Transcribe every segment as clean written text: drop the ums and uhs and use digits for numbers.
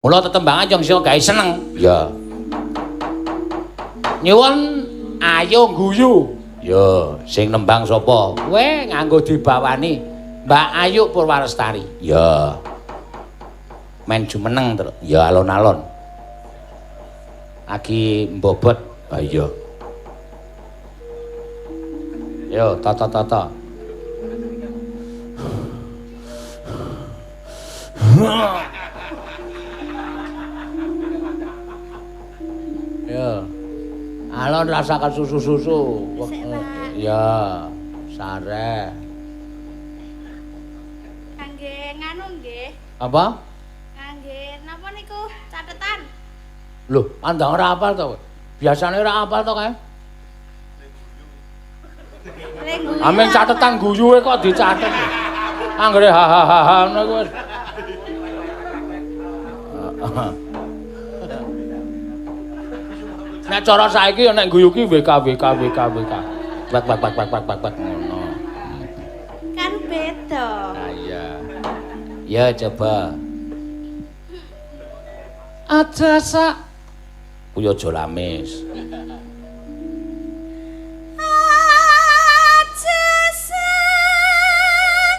Mula tetembangan yang sing gawe seneng. Ya. Nyuwun ayo guyu. Ya, sing nembang sapa? Kowe nganggo dibawani Mbak Ayu Purwalestari. Ya. Men jumeneng terus. Ya alon-alon. Lagi mbobot. Ha iya. Yo, tata-tata. Yo. Alon rasakan susu-susu. Ya, sare. Kangge nganu nggih. Apa? Kangge napa niku catetan. Lho, andang ora apal to kowe? Biasane ora apal to kae? Amin catetan guyuwe kok dicatet. Anggere ha ha ha ha ngono iku wis. Nek cara saiki ya nek guyu ki WK WK WK WK. Wek wek wek wek wek wek ngono. Kan beda. Ah iya. Ya coba. Aja sak. Kuwi aja lamis. Aja sak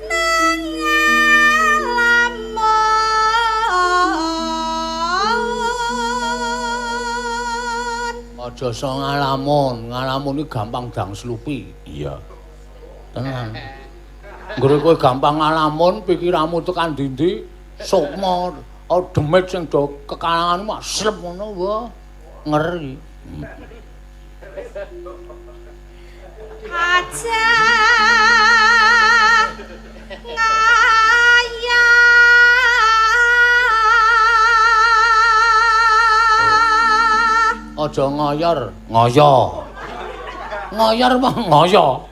nang ngalamun. Aja sok ngalamun, ngalamun iki gampang dang slupi. Iya. Tenan. Nggere kowe gampang ngalamun, pikiranmu tekan ndi-ndi, sukma demit sing do kekalangan mah slep ngono wah. Ngeri. Aja ngayah. Aja ngoyor, ngoyo. Ngoyor apa ngoyo?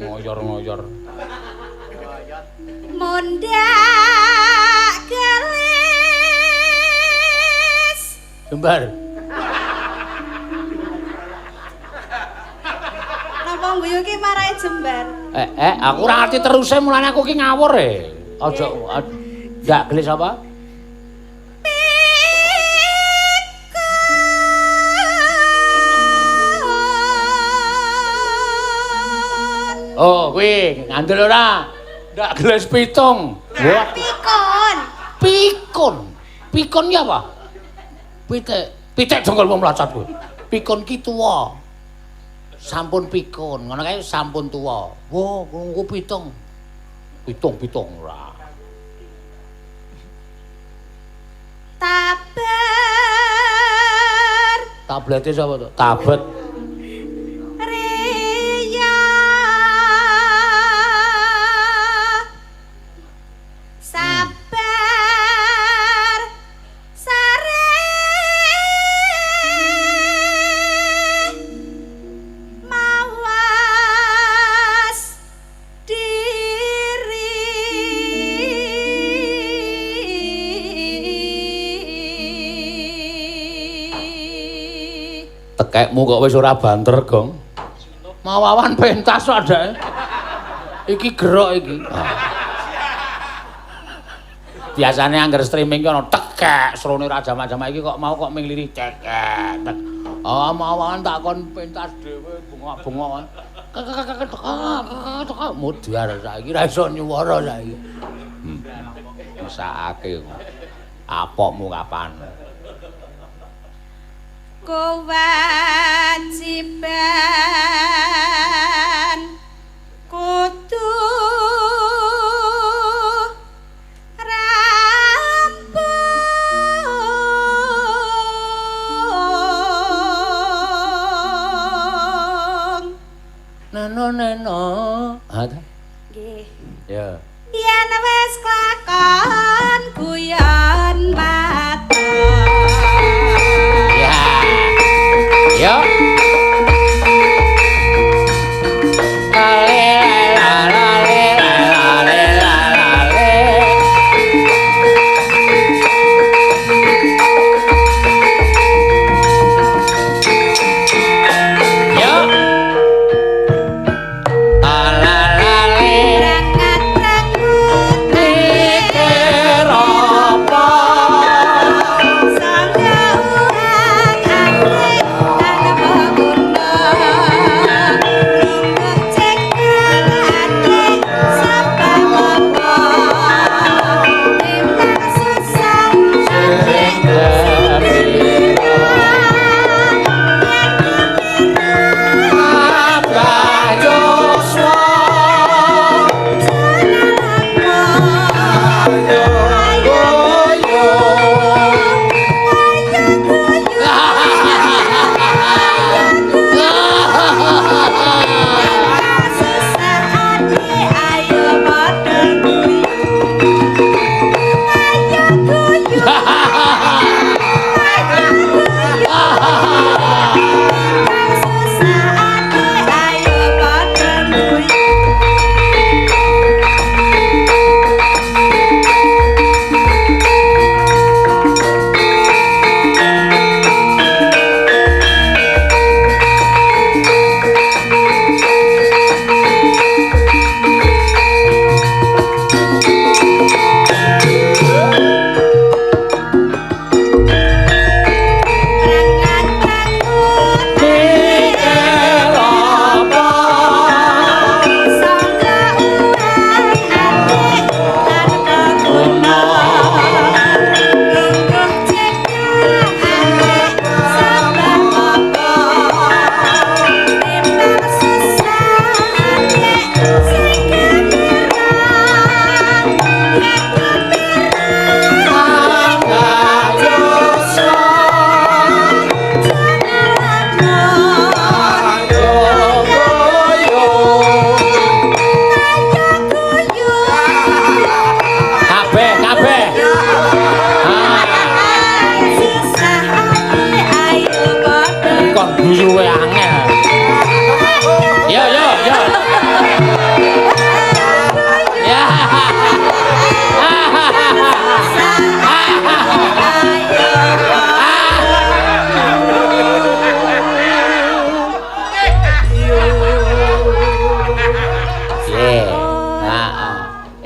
Ngoyor ngoyor. Mundak gelis. Jembar. Napa guyu ki marahi jembar? Aku ora ngerti teruse mulane aku ki ngawur e. Aja ndak gelis apa? Oh, kuwi ngandel ora? Ndak gelis pitung. Wah, pikun. Pikun. Pikun ki apa? Pitik. Pitik jengkol wong mlacat kuwi. Pikun ki tuwa. Sampun pikun, ngono kae sampun tuwa. Wah, krungu pitung. Pitung-pitung ora. Taber. Tablete sapa to? Tabet. Riya. Sabar sare mawas diri. Tekekmu kok wis ora banter, Gong. Mawawan pentas kok adake. Iki gerok iki. Biasane angger streaming ki ana tekek, serone ora jamak-jamak iki kok mau kok ming lirih tekek. Tek. Oh, mawawan tak kon pentas dhewe bengok-bengok. Mudhar saiki ra iso nyuwara saiki. Mesakake. Apokmu kapan? Kewajiban kudu rampung. Neno neno. Ha ta? Nggih. Ya. Yen wis klakon guyon mata. Ya. Yo.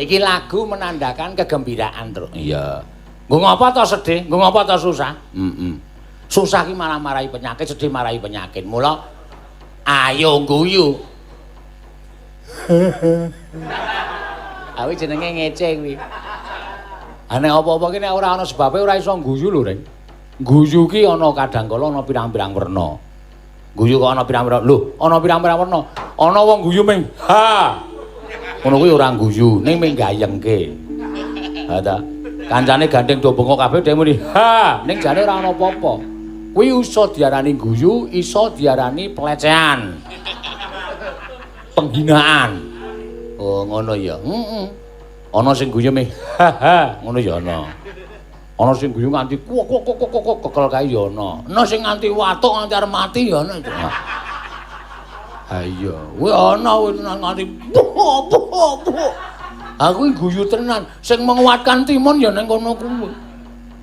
Iki lagu menandakan kegembiraan, Truk. Iya. Nggo ngapa to sedih? Nggo ngapa to susah? Heeh. Susah ki malah marai penyakit, sedih marai penyakit. Mula ayo guyu. Awi jenenge ngece kuwi. Ha nek apa-apa ki nek ora ana sebabe ora iso guyu lho, Reng. Guyu ki ana kadang kala ana pirang-pirang werna. Guyu kok ana pirang-pirang. Lho, ana pirang-pirang werna. Ana wong guyu ming ha. Ngono kuwi ora guyu, ning ming gayengke. Ha ta. Kancane gandeng do bengok kabeh dhewe muni ha, ning jane ora ana apa-apa. Kuwi iso diarani guyu, iso diarani pelecehan. Penghinaan. Oh, ngono ya. Heeh. Ana sing guyu ming ha ha, ngono ya ana. Ana sing guyu nganti kok kok kok kok kok kekel kae ya ana. Ana sing nganti watuk nganti arep mati ya ana. Ha iya, kuwi ana kuwi nganti buh buh buh. Aku iki guyu tenan, sing menguatkan timun ya ning kono kuwi.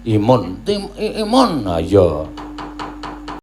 Imun, tim imun. Ha iya.